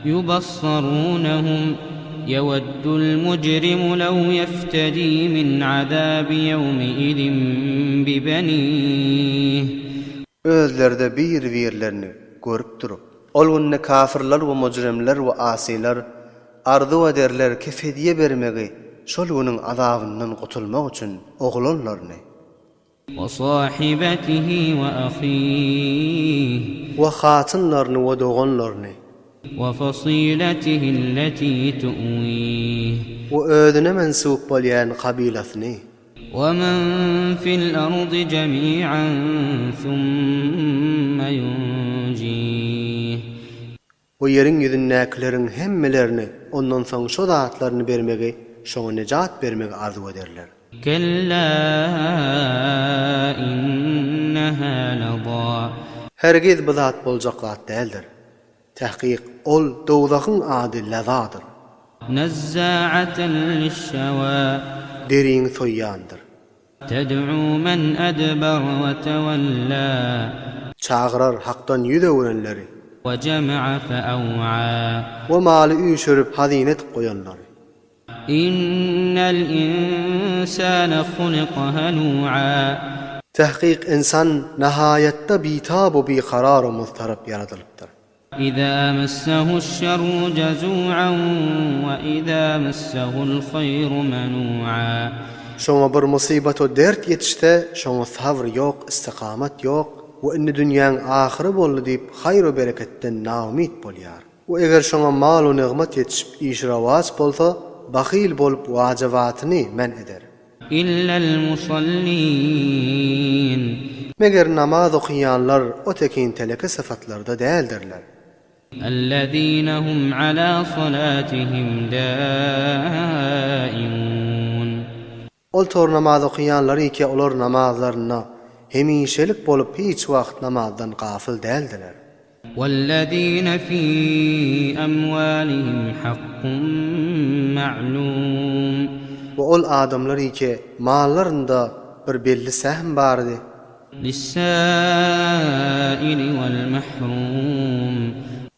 Ýubassarunahum, ýeweddul mujrimu lew ýeftedî min azâbi ýewmiizin bibenihi. Özleri-de bir-birlerini görüp durup. Ol günde kafyrlar we mujrimler we asylar arzuw ederler ki fidýe bermegi şol günüň azabyndan gutulmak üçin oglanlaryny. We sahibetihi we ahihi. We hatynlaryny we doganlaryny. We fasiletihi alleti tu'wih. We özüne mensup bolýan kabylasyny. We men fil ardy jemi'an summa yunjih. We ýeriň ýüzündäkileriň hemmelerini ondan soň şo zatlaryny bermegi, şoňa nejat bermegi arzuw ederler. Kellä inneha leza. Hergiz bu zat boljak zat däldir. Tahkyk, ol dowzahyň ady Lezadyr. Nezza'aten lişşewa. Deriňi soýýandyr. Ted'u men edbere we tewella. Çagyrar Hakdan ýüz öwrenleri. We jema'a fe aw'a. We maly üýşürip hazyna edip goýanlary. Innel insane hulika helu'a. Tahkyk ynsan nahaýatda bitap we bikarar we muztarap ýaradylypdyr. Iza messehuş-şerru jezu'an we iza messehu'l-haýru menu'a. Şoňa bir musybat we dert ýetişse, şoňa sabr ýok, istikamat ýok we indi dünýäň ahyry boldy diýip haýr we bereketden naumyt bolýar. We eger şoňa mal we nygmat ýetişip işi rowaç bolsa, bahyl bolup wajybatyny men eder. Illel-musallin. Meger namaz okaýanlar o tekin teleke syfatlarda däldirler. Ellezine hum ala salatihim daimun. Ol tor namaz okaýanlar ike olar namazlarynda hemişelik bolup hiç wagt namazdan gafyl däldiler. Wellezine fi emwalihim hakkun ma'lum. We ol adamlar ike mallarynda bir belli sähm bardy. Lissaili wal mahrum.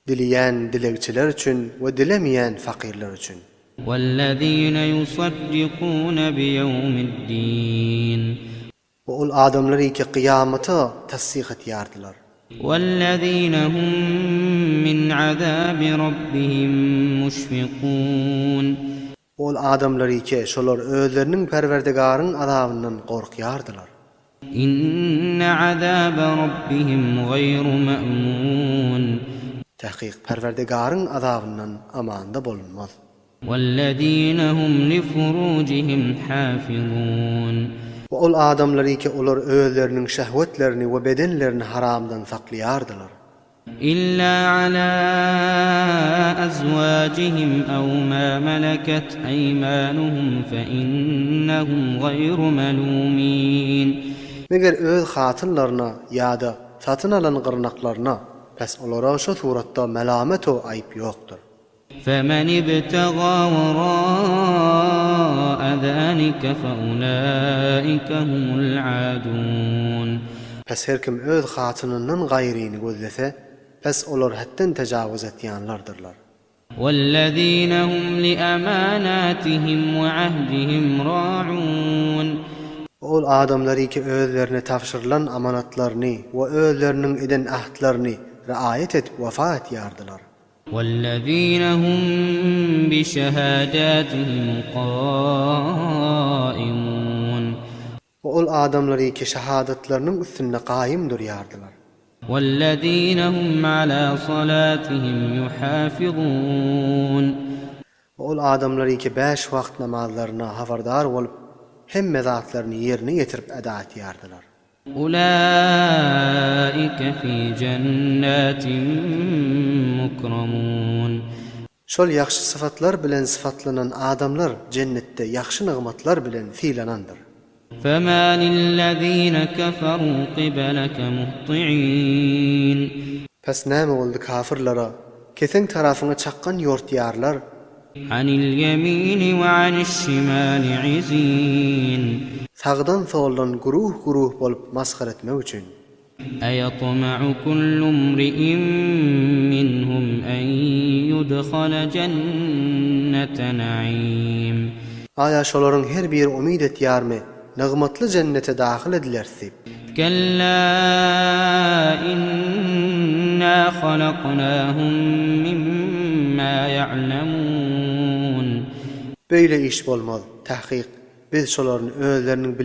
Dileýän dilegçiler üçin we dilemeýän fakyrlar üçin. Wellezine yusaddikune biýewmiddin. We ol adamlar ýeke kyýamata tassyk etýärdiler. Wellezine hum min azabi rabbihim muşfikun. We ol adamlar ýeke şolar özleriniň Perwerdigaryň azabyndan gorkýardylar. Inne azabe rabbihim gaýru me'mun. Takyk Perwerdigaryň azabyndan amanda bolunmaz. Wellezine hum lifurujihim hafizun. We ol adamlary ki olar özleriniň şehwetlerini we bedenlerini haramdan saklaýardylar. Illa ala azwajihim aw ma malakat eýmanuhum fe innehum gaýru melumin. Meger öz hatynlaryna ýa-da satyn alan gyrnaklaryna, pes olara şo suratda melamet-u aýyp ýokdur. Femen ibtega wera'a zalike feulaike humul adun. Pes her kim öz hatynyndan gaýryny gözlese, pes olar hetden tejawuz etýänlardyrlar. Wellezine hum liamanatihim we ahdihim ra'un. Ol adamlar ki özlerine tabşyrylan amanatlaryny we özleriniň eden ahtlaryny riaýat edip wefa etýärdiler. Wellezine hum bişehadätihim gaimun. We ol adamlar ki şahadatlarynyň üstünde gaýym durýardylar. Wellezine hum ala salatihim yuhafizun. We ol adamlar ki bäş wagt namazlaryna habardar bolup, hemme zatlaryny ýerine ýetirip eda etýärdiler. Ulaike fi jennatin mukramun. Şol ýagşy syfatlar bilen syfatlanan adamlar jennetde ýagşy nygmatlar bilen sylanandyr. Femalillezine keferu kibeleke muhti'in. Pes näme boldy kafyrlara, keseň tarapyňa çakgan ýortýarlar? Anil ýemini we aniş-şimali izin. Sagdan-soldan güruh-güruh bolup masgara etmek üçin. Eýetma'u kullu imri'in minhum en. ýudhala jennete naim. Aýa şolaryň her biri umyt etýärmi, nygmatly jennete dahyl edileris diýip? Kellä inna halaknahum mimma ýa'lemun. Beýle iş bolmaz, takyk, Biz şolaryny özleriniň.